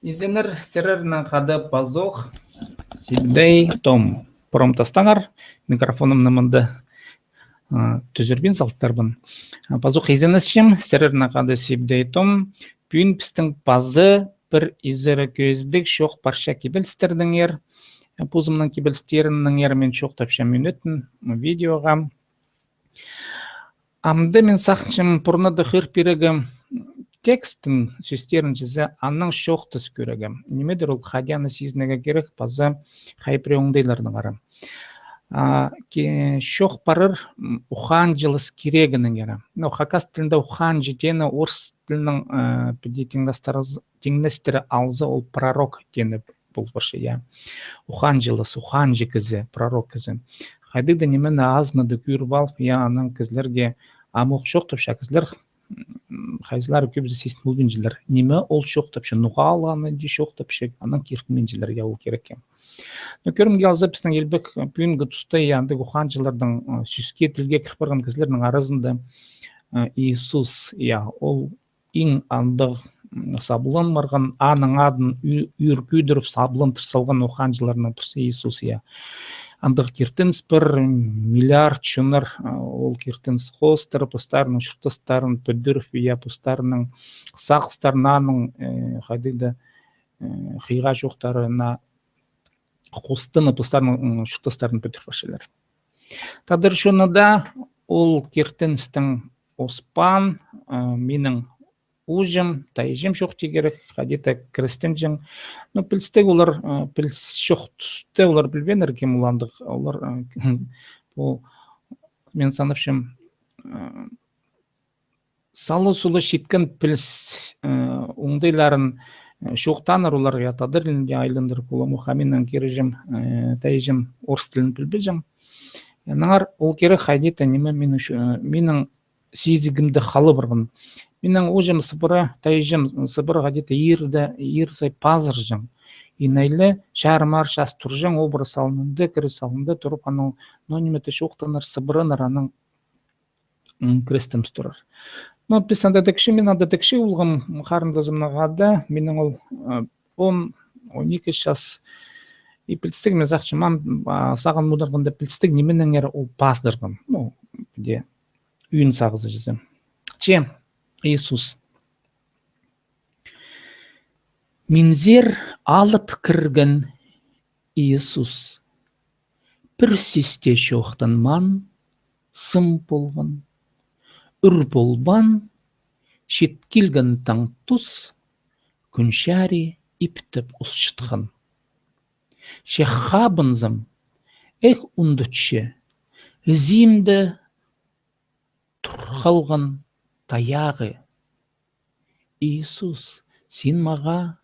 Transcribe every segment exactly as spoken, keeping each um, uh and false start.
Изеннер, сірернең хада пазох Сибдей Том. Пурам тастаңар, микрофонымны мында, а, тӱзірбин салтарбын. А, пазох изеннесчем, сірернең хада Сибдей Том. Пӱӱн пістің паза пір изері кӧзідіг чоох парча кибелістернеңер. Позымның кибелістернеңер мин чоохтапчам ӱнетін видеоға. Амды мин сағынчам пурнада хығыр пирерге текстін, сӧстерін чізе, анаң чоохтас кӧрерге. Нимедір ол, хайди аны сизінерге кирек, паза хай пірее оңдайларнаңар. А, ке-, чоох парар, м, ухаанҷылас кирегінеңер. Ну, хакас тілінде ухаанҷы теені орыс тілінең, э, піди тиңнестірі алза, ол пророк теені пол парча, я. Ухаанҷылас, ухаанҷы кізі, пророк кізі. Хайдағ-да нимені азынада кӧріп алып, я, анаң кізілерге ам ох чоохтапча, кізілер, м, хайзылары кӧбізі сизін полбинчалар. Ниме ол чоохтапча, ноға ол аны даа чоохтапча, анаң киртінминчелер, я, ол кирекке. Но кӧрімге алза, пістің Илбек, э, пӱӱнгі туста, я, андағ ухаанҷыларның, э, сӧске, тілге кір парған кізілернің аразында, э, Иисус, я, ол иң андағ, м, саблан парған, аның адын ӱ-, ӱр кӧдіріп, сабландыр салған ухаанҷыларның пірсі Иисус, я. Андағ киртініс пар, миллиард чоннар, а, ол киртініс хоостыра, постарының чуртастарын пӱдіріп, я, постарының сағыстарын аның, э, хайдағ-да, э, хыйға чоохтарына хостынып, постарының, м, чуртастарын пӱдіріп парчалар. Тадар чонында ол киртіністің оспаан, э, минің ууҷам, тайҷам чоохти кирек, хайди-да кірістінҷең. Ну, пілістіг олар, э, піліс чох туста олар пілбееннер, кем ол андағ, олар, э, пу, мин санапчам, э, сала-сула читкен піліс, э, оңдайларын, э, чоохтааннар олар, я, тадар тілінең айландырып, ол ам ох, а минің кирҷем, э, тайҷам орыс тілін пілбеҷең. Аннаңар ол кирек хайди-да ниме минің, э, минің сизігімде хала парған. Минің ууҷам сыбыра, тайҷам сыбыра хайди-да иирде, иир сай пазырҷаң. Инейлі чарым-аар час турҷаң, обыр салнында, кірі салнында турып, анаң, ну, ниме-де чоохтанар, сыбыранар, анаң, м, кірістініс турар. Ну, піс анда тікче, мин анда тікче полғам, харындазымнаң хада, минің ол, э, он, он ікі час. И пілістіг, мин сағынчам, ам, а, сағын мударғанда пілістіг, нименеңер ол пазырған. Ну, піди ӧӧн сағызы чізе. Че, Иисус. Минзер алып кірген Иисус. Пір сӧс тее чоохтанмаан, сым полған. Ӱр полбаан, чит килген таң тус, кӱн чарии иптеп усчатхан. Че хабынзам, эх, ундутча, ізімде тур халған таяғы. Иисус, син мағаа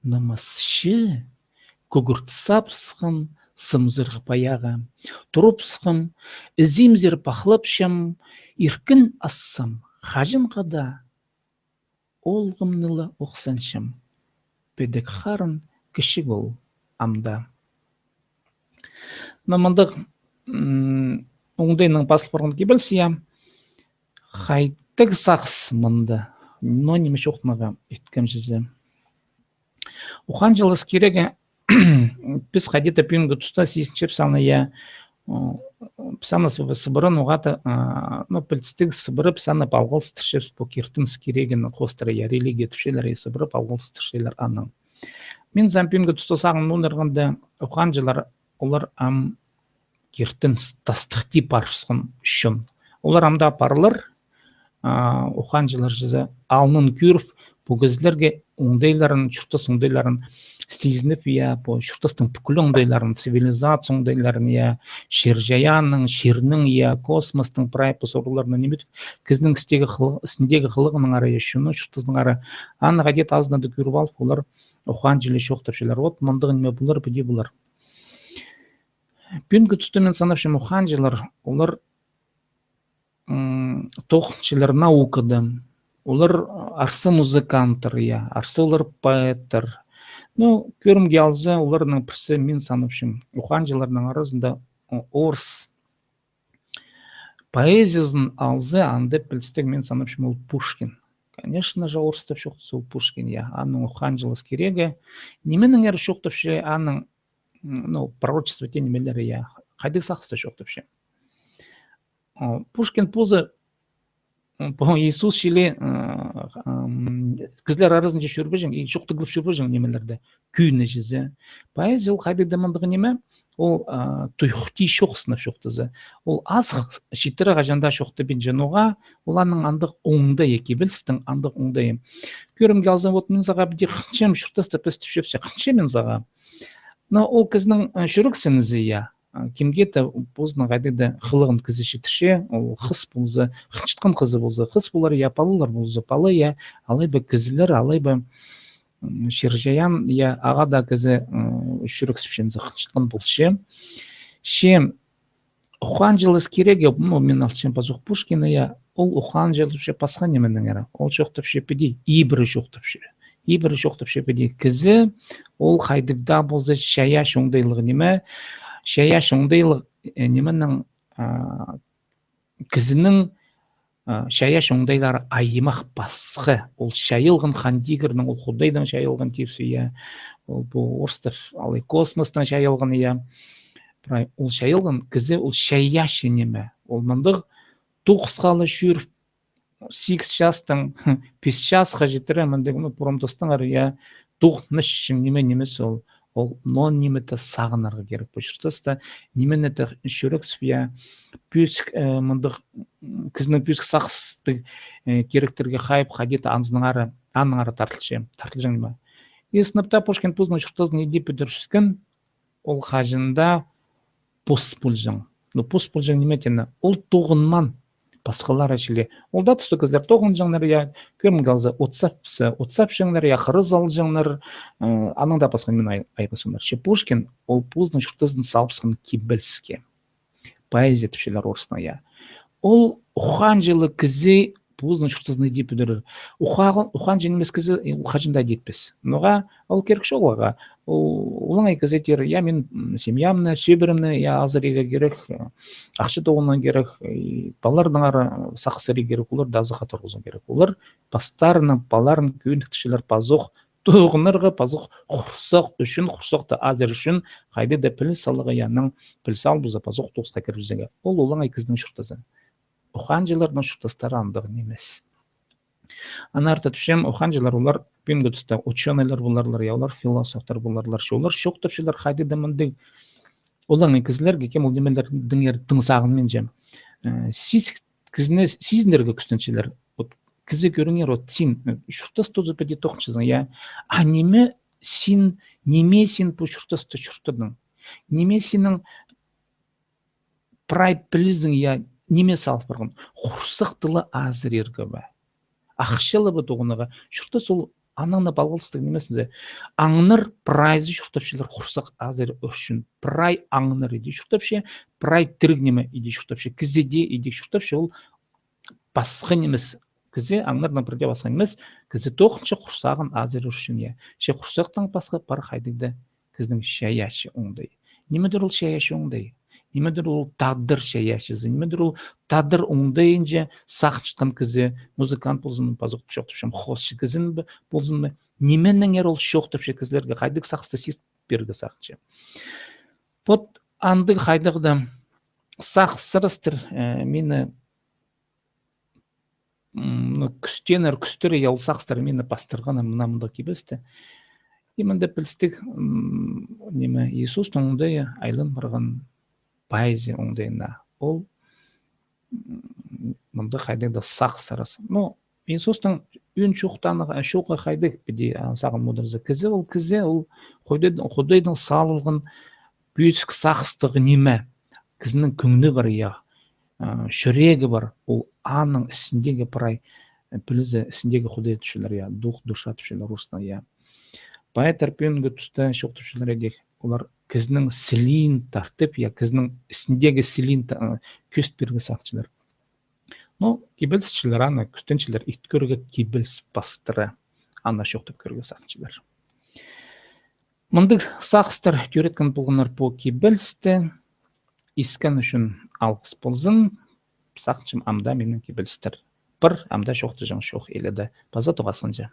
намысчы, кӱгӱрт сабысхан сымзырых паяғы. Турыбысхам, ізімзер пахлапчам, иркін ассам, хаҷанға даа оолғымны ла ох санчам. Підек харын кічіг ол амда. Но мындағ, м, оңдайнаң пазыл парған кибеліс, я. Хайдағ сағыс мында? Но ниме чоохтанарға иткем чізе. Ухаанҷылас кирегі, піс хайди-да пӱӱнгі туста сизінчебіс аны, я, о, піс аны сыб-, сыбыра ноға-да, а, ну, пілістіг, сыбыра піс аны палғалыстырчабыс, пу киртініс кирегін хоостыра, я, религия тіпчелер, я, сыбыра палғалыстырчалар анаң. Мин сағам, пӱӱнгі туста сағын мударғанда, ухаанҷылар, олар ам киртініс тастыхти парыбысхан чон. Олар ам даа парлар, а, ухаанҷылар чізе алнын кӧріп, пу кізілерге оңдайларын, чуртас оңдайларын сизініп, я, пу чуртастың пӱкӱл оңдайларын, цивилизация оңдайларын, я, чир-чайаанның, чирнің, я, космостың прай пу сурығларына ниме тіп, кізінің істегі хылы-, істіндегі хылығынаңар, я, чонның чуртазынаңар, аны хайди-да азынада кӧріп алып, олар ухаанҷы ла чоохтапчалар. Вот мындағ ниме полар, піди полар. Пӱӱнгі туста мин санапчам, ухаанҷылар, олар, м, тоғынчалар наукада, олар арса музыканттар, я, арса олар поэттер. Ну, кӧрімге алза, оларның пірсі, мин санапчам, ухаанҷыларның аразында, о, орыс поэзиязын алза, анда пілістіг, мин санапчам, ол Пушкин. Конечно же, орыстап чоохтаза ол Пушкин, я. Аның «Ухаанҷылас кирегі». Нименеңер чоохтапча аның, м, ну, пророчество тее нимелері, я. Хайдағ сағыста чоохтапча. О, Пушкин позы, м, по Иисус чіли, м, кізілер аразынҷа чӧрбеҷең, и чоохтағлап чӧрбеҷең нимелерді. Кӧні чізе. Поэзия ол хайдағ-да мындағ ниме, ол, а, туйхти чоохсынып чоохтаза. Ол азых читіре хаҷан даа чоохтабинча ноға, ол аның андағ оңдайы, кибелістің андағ оңдайы. Кӧрімге алзаң, вот мин сағаа піди хынчам чуртаста пастап чӧрчем, хынчам мин сағаа. Но ол кізінің, э, чӱрексінізі, я, а, кемге-де позының хайдағ-да хылығын кізі читірче, ол хыс полза, хынчатхан хызы полза, хыс полар, я, палалар полза, пала, я, алай ба кізілер, алай ба, м, чир-чайаан, я, ағаа даа кізі, м, чӱрексіпче, хынчатхан полча. Че «Ухаанҷылас кирегі», ну, мин алчам пазох Пушкинні, я, ол ухаанҷылапча пасха нименеңер. Ол чоохтапча піди, ибіре чоохтапча. Ибіре чоохтапча піди. Кізі, ол хайдағ даа полза чайаачы оңдайлығ ниме, чайаачы оңдайлығ, э, нименің, а, кізінің, а, чайаачы оңдайлары аймах пасха. Ол чайылған Хан Тигірнің, ол Худайдаң чайылған тіпче, я, ол пу орыстап алай космостаң чайылған, я. Прай ол чайылған кізі, ол чайаачы ниме. Ол мындағ тоғысха ла чӧріп, сигіс частаң пис часха читіре, мындағ, ну, пурам тастаңар, я, тоғынчаң ниме нимес ол. Ол ноо ниме-де сағынарға кирек пу чуртаста, ниме-де чӱрексіп, я, пӧзік, э, мындағ, м, кізінің пӧзік сағыстығ, э, киректерге хайып, хайди-да анзынаңар, аннаңар тартылча, тартылҷаң ниме. И сынап таа Пушкин позының чуртазын иди пӱдірібіскен, ол хаҷан даа пос полҷаң. Ну, пос полҷаң ниме теені, ол тоғынмаан пасхалары чіли. Ол даа туста кізілер тоғынҷаңнар, я, кӧрімге алза, отсапса, отсапчаңнар, я, хырыс алҷаңнар, э, анаң даа пасха ниме ай-, айғасчаңнар. Че Пушкин, ол позының чуртазын салыбысхан кибеліске. Поэзия тіпчелер орыстаң, я. Ол ухаанҷылығ кізі позының чуртазын иди пӱдірер. Ухаан-, ухаанҷы нимес кізі, э, ол хаҷан даа иди итпес. Ноға, ол кирек чоғыл ағаа. Ол, олаңай кізі тир, я, мин, м, семьямны, чӧбірімні, я, азырирға кирек, э, ахча тоғынарға кирек, и палаларнаңар сағыстырарға кирек, оларды азахха турғызарға кирек. Олар пастарының палаларын кӧніктірчелер пазох тоғынарға, пазох хурсах ӱчӱн, хурсахты азырир ӱчӱн, хайди-да піліс аларға, я, анаң піліс алып полза, пазох тоғысха кірібізерге. Ол олаңай кізінің чуртазы. Ухаанҷыларның чуртастары андағ нимес. Аннаңар тіпчем, ухаанҷылар олар пӱӱнгі туста учёныйлар поларлар, я, олар философтар поларлар, че олар чоохтапчалар хайди-да мындағ олаңай кізілерге, кем ол нимелердеңер тың сағынминча. Э, сис-, кізіні сизінерге кӱстенчелер. Вот кізі, кӧріңер, вот син, э, чуртас тооза піди тоғынчазың, я. А ниме син, ниме син пу чуртаста чуртадың? Ниме синің прай пілізің, я, ниме салып парған? Хурсахты ла азырирға ба? Ахча ла ба тоғынарға? Чуртас ол анаңна палғалыстығ нимес. Аңнар прайзы чуртапчалар хурсах азырир ӱчӱн. Прай аңнар иди чуртапча, прай тіріг ниме иди чуртапча, кізі дее иди чуртапча, ол пасха нимес. Кізі, аңнарнаң пірдее пасха нимес, кізі тоғынча хурсағын азырир ӱчӱн, я. Че хурсахтаң пасха пар хайдағ-да кізінің чайаачы оңдайы. Ниме дір ол чайаачы оңдай? Ниме дір ол тадар чайаачызы? Ниме дір ол тадар оңдайынҷа сағынчатхан кізі, музыкант ползын ма, пазох чоохтапчам, хоосчы кізі ме, ползын ма? Нименеңер ол чоохтапча кізілерге, хайдағ сағысты сирт пирерге сағынча? Вот андағ хайдағ-да сағыстар, э, мині, м, ну, кӱстенер, кӱстіре, я, ол сағыстар мині пастырғаны мына мындағ кибелісте. И мында пілістіг, м, ниме, Иисустың оңдайы айлан парған поэзия оңдайына. Ол, м, мында хайдағ-да сағыстар. Ну, Иисустың ӧӧн чоохтааны, чооғы хайдағ піди, а, сағын мудырза. Кізі ол, кізі ол Худайдың, Худайдың салылған пӧзік сағыстығ ниме. Кізінің кӧңні пар, я, а, чӱрегі пар, ол аның істіндегі прай, э, пілізі, істіндегі Худай тіпчелер, я, дух, душа тіпчелер орыстаң, я. Поэттер пӱӱнгі туста чоохтапчалар идӧк, олар кізінің сілиин тартып, я, кізінің істіндегі сілиин та-, а, кӧзіт пирерге сағынчалар. Ну, кибелісчілер аны кӱстенчелер ит кӧрерге, кибеліс пастыра аны чоохтап кӧрерге сағынчалар. Мындағ сағыстар тӧреткен полғаннар пу кибелісті. Искен ӱчӱн алғыс ползын. Сағынчам, ам даа минің кибелістер пір, амды чоохтаҷаң чоох, или дее паза тоғасханҷа.